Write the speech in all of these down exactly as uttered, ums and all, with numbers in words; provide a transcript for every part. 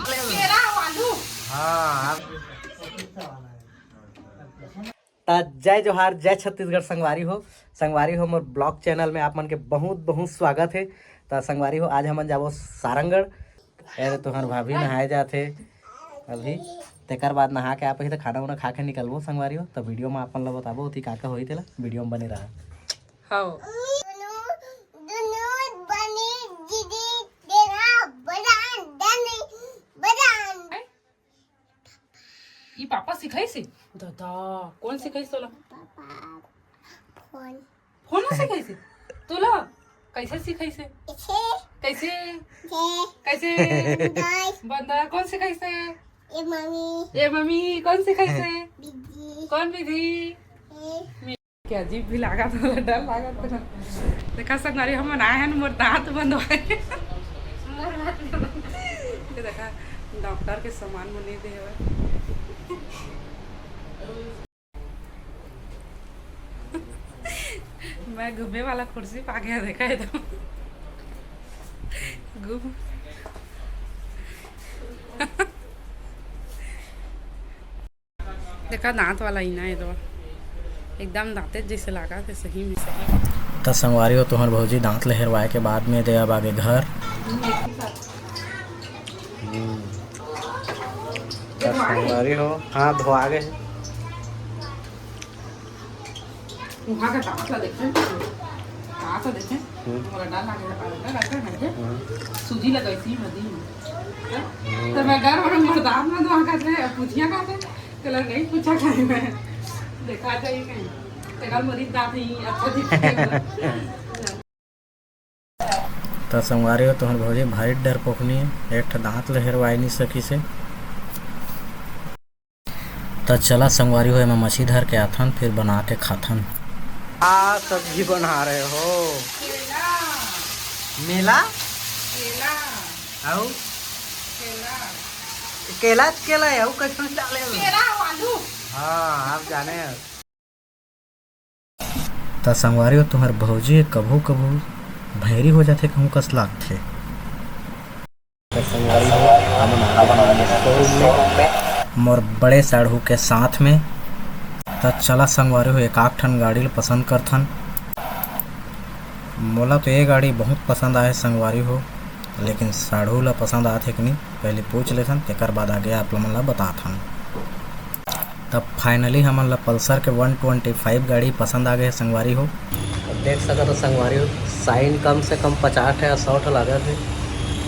केरा आलू। हाँ। त जय जोहार, जय छत्तीसगढ़ संगवारी हो। संगवारी हो, मोर ब्लॉग चैनल में आप मन के बहुत बहुत स्वागत है। त संगवारी हो, आज हमन जाबो सारंगढ़। अरे, तुहर भाभी नहाए जात हे अभी, तेकर बाद नहा के आप ही त खाना उना खा के निकलबो संगवारी हो। त वीडियो में आप मन ला बताबो, ओती का का होई तेला, वीडियो में बने रहा। हाँ। दुनू, दुनू बने दीदी, तेरा बड़ा डन, बड़ा। ई पापा सिखाइस हे? दादा, कोन सिखाइस तोला? Papa, phone. फोन सिखाइस हे? तोला? कैसे सिखाइस हे? इसे। कैसे? इसे। कैसे? बंदर। बंदर। कोन सिखाइस हे? ए मम्मी। ए मम्मी, कोन सिखाइस हे? विधि। कोन विधि? ए। क्या अजीब भी लागत हे, डर लागत हे। देखा संगवारी, हमन आए हन, मोर दांत बंधवाए। ये देखा, डॉक्टर के सामान मन नइ दे हवय। मैं घूमे वाला कुर्सी पा गया, देखा ये तो। घूम। देखा, दांत वाला आईना हे तो एकदम दांते जैसे लागत हे सही में। त संगवारी हो, तुहर भौजी दांत ल हेरवाए के बाद में दे अब आगे घर। हम्म। त संगवारी हो, हाथ धोआ गे हे। उहाँ के दांत ला देखे, दांत ला देखे, हम्म। मोला डर लागे, डर लागे, डर लागे। हम्म। सूजी लगाई थी मदी में। हम्म। तो मैं डर बड़ा मोर दांत में धोआ खाते, अब पूछिया खाते, चलो नहीं पूछा खाए मैं। देखा जाए कहीं, तेरा मरीज दांत ही अच्छा दिखता है। त संगवारी हो, तुहर भौजी भारी डरपोकनी, एक ठो दांत ल हेरवाए नइ सकिस हे। त चला संगवारी हो, एमा मछली धर के आथन, फिर बना के खाथन। का सब्जी बना रहे हो? केला। मेला? केला। अउ? केला। केला त केला हे, अउ कछु डाले हो? केला अउ आलू। हाँ, आप जाने हो। त संगवारी हो, तुहर भौजी कभू कभू भैरी हो जाथे, कहूँ कस लागथे। त संगवारी हो, हमन आए हन showroom में मोर बड़े साढ़ू के साथ में। त चला संगवारी हो, एक आध ठन गाड़ी ल पसंद करथन। मोला तो ये गाड़ी बहुत पसंद आए संगवारी हो, लेकिन साढ़ू ला पसंद आथे कि नहीं, पहले पूछ लेथन, तेकर बाद आगे आप मन ला बताथन। तब finally हमन ला Pulsar के वन ट्वेंटी फ़ाइव गाड़ी पसंद आ गे हे संगवारी हो। अब देख सकत हो संगवारी हो, sign कम से कम पचास ठे या सौ ठे लागत हे।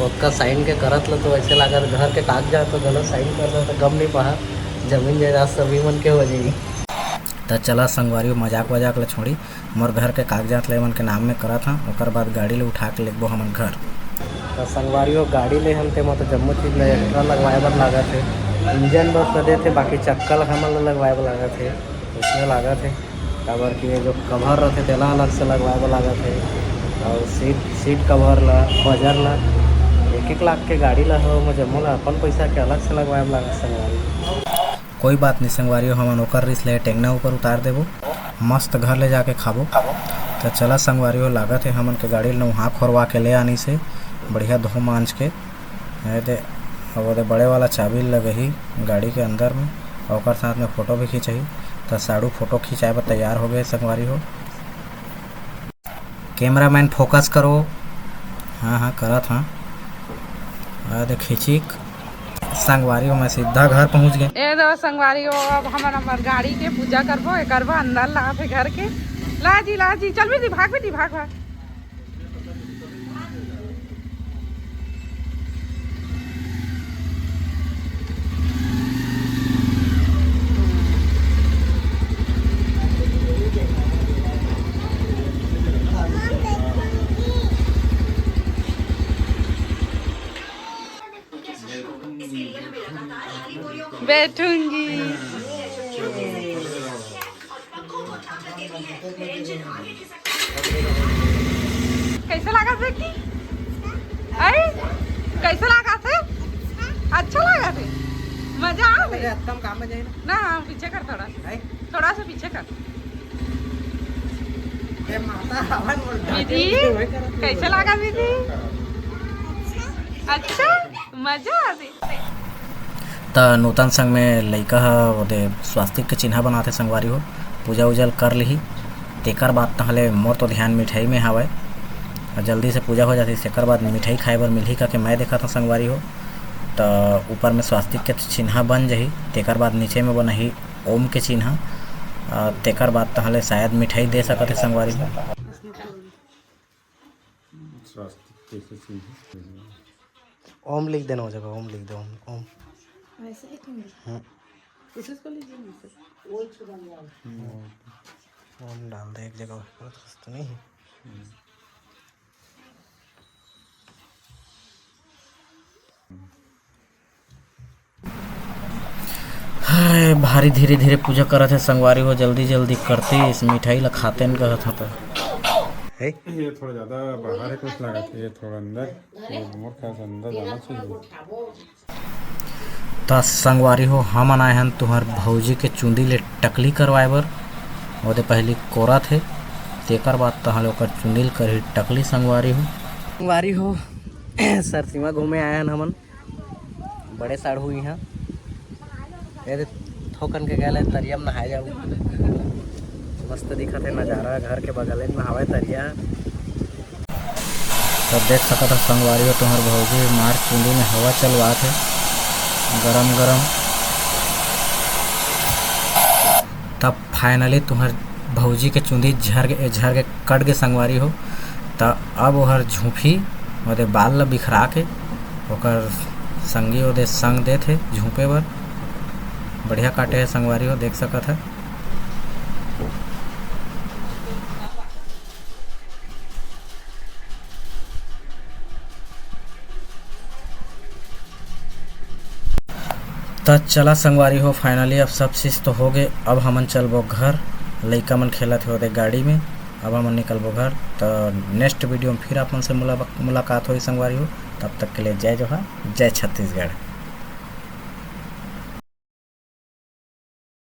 ओतका sign के करत ल तो ऐसे लागत घर के कागजात तो गलत sign कर दे तो गम नहीं पहा, जमीन जायदाद सभी मन के हो जाही। त चला संगवारी हो, मजाक वजाक ल छोड़ी, मोर घर के कागजात ल एमन के नाम में करत हन, ओकर बाद गाड़ी ल उठा के लेगबो हमन घर। त संगवारी हो, गाड़ी ले हन तेमा तो जम्मो चीज ल extra लगवाए बर लागत हे। इंजन बस ल देथे, बाकी चक्का ल हमन ल लगवाए बर लागत हे। उसमें लागत हे, काबर कि ये जो cover रथे तेला अलग से लगवाए बर लागत हे, और seat, seat cover ला, buzzer ला, एक एक लाख के गाड़ी ला हो, ओमा जम्मो ला अपन पैसा के अलग से लगवाए बर लागत संगवारी। कोई बात नहीं संगवारी हो, हमन ओकर रिस ले टेंगना ऊपर उतार देबो, मस्त घर ले जाके खाबो। त चला संगवारी हो, लागत हे हमन के गाड़ी ल नउहा खोरवा के ले आनिस हे, बढ़िया धो मांज के। ए दे, अब ओदे बड़े वाला चाबी लगही गाड़ी के अंदर में, ओकर साथ में फोटो भी खिंचही। त साढ़ू फोटो खिंचाए बर तैयार हो गे संगवारी हो। Cameraman focus करो। हाँ, हाँ, करत हाँ। आ दे खिंचिक। संगवारी हो, मैं सीधा घर पहुँच गे। ए दो संगवारी हो, अब हमन हमर गाड़ी के पूजा करबो, ए करबो, अंदर लाथे घर के। ला जी, ला जी, चल बेटी, भाग बेटी, भाग, भाग। बैठूंगी। कैसे लागत बेटी? आई, कैसे लागत हे? अच्छा लागत हे, मजा आ गई। अरे, एकदम काम में जाए ना। ना, हाँ, पीछे कर थोड़ा। आई? थोड़ा सा पीछे कर। ए माता, हवन बोल। विधि, कैसे लागत विधि? अच्छा, मजा आ गई। त नूतन संग में लइका ह ओदे स्वास्तिक के चिन्हा बनाथे संगवारी हो, पूजा उजा ल कर लिही। तेकर बाद तहले मोर तो ध्यान मिठाई में हावय, अउ जल्दी से पूजा हो जाथे, तेकर बाद मिठाई खाए बर मिलही कहिके मैं देखत हंव संगवारी हो। त ऊपर में स्वास्तिक के चिन्हा बन जाही, तेकर बाद नीचे में बनही ओम के चिन्हा। अ, तेकर बाद तहले शायद मिठाई दे सकत हे संगवारी हो। स्वास्तिक कैसे चिन्ह? ओम लिख देना हो जाएगा, ओम लिख दो, ओम, ओम। वैसे लिखेंगे। हम्म। इसी को लीजिए ना सर। ओम डाल दे एक जगह, गलत कुछ तो नहीं है। हाय, भारी धीरे धीरे पूजा करत हे संगवारी हो, जल्दी जल्दी करती इस मिठाई ला खाते न कहत हता। हे? ये थोड़ा ज्यादा बाहर है कुछ लागत हे, ये थोड़ा अंदर, ये मोर ख्याल से अंदर जाना चाहिए। त संगवारी हो, हमन आए हन तुहर भौजी के चुंदी ले टकली करवाए बर। ओदे पहली कोरत हे, तेकर बाद तहले ओकर चुंदी ल करही टकली संगवारी हो। संगवारी हो, सरसीमा घूमे आए हन हमन। बड़े साढ़ू इहाँ। ये दे थोकन के गए तरिया में नहाए जाऊ। मस्त दिखत हे नजारा, घर के बगले में हवय तरिया। तो देख सकत ह संगवारी हो, तुम्हर भौजी मार चुंदी में हवा चलवात हे, गरम गरम। तब finally तुम्हर भौजी के चुंदी झर गे, झर गे, कट गे संगवारी हो। त अब ओहर झूंपी, ओदे बाल ल बिखरा के ओकर संगी ओदे संग देत हे झूंपे बर। बढ़िया काटे हे संगवारी हो, देख सकत ह। त चला संगवारी हो, finally अब सब चीज तो हो गे। अब हमन चलबो घर, लइका मन खेलत हे ओदे गाड़ी में। अब हमन निकलबो घर। त next video में फिर आप मन से मुला-, मुलाकात होही संगवारी हो। तब तक के लिए जय जोहार, जय छत्तीसगढ़।